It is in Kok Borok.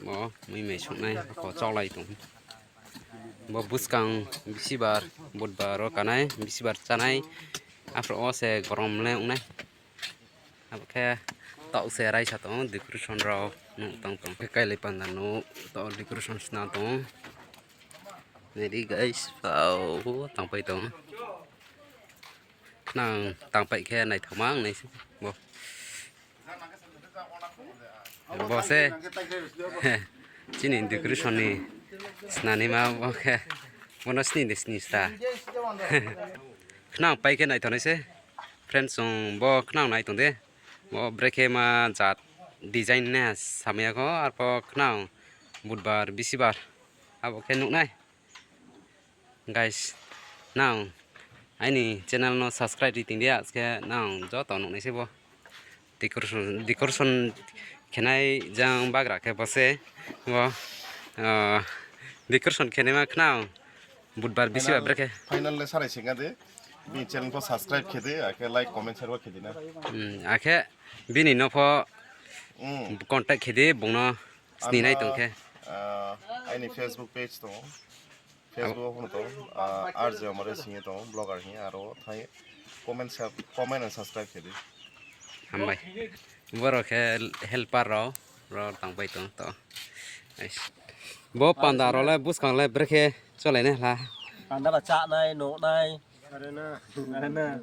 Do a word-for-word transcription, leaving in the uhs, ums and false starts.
Bo mui mai suknai, ako choklai tong. Bo bwskang bisibar, budbar o kanai, bisibar chanai. Afro o se gorom le wngnai. Abo khe tok se raisa tongo, decoration rok nuk tong tong khe kailai panda nuk to decoration sna tongo. Naidi guys, pao tangpai tongo. Khwnang tangpai khe naithokma wngnai se bo. Bo se chini decoration ni snani ma bo khe bono sni de sni sta. Khwnang pai khe naithoknai se. Friends, chwng bo khwnang nai tong de. Bo brekhe ma jat design ne samya kho, arpho khwnang budbar, bisibar abo khe nuknai. Guys, nang aini channel no subscribe ri tong dia, aske nang joto nuknai se bo. Decoration, decoration khenai jang bagra khe bo se bo, ah, decoration khenai ma khwnang budbar bisibar brekhe. Final le sarai singade. Bini channel pho subscribe khede, akhe like, comment, share bo khede na. Hmm, akhe bini no pho, hmm, contact khede, bungno sninai tongkhe. Ah, aini Facebook page tongo. Facebook o phone tongo, ah, R J Omare singye tongo, blogger hiya, aro thai comment sub-, comment and subscribe khede. Hambai. Borok khe helper rok, rok tangbai tong to. Ais. Bo panda rok le bwskang le brekhe cholaina hla. Panda ba chanai, noknai. Arena, arena.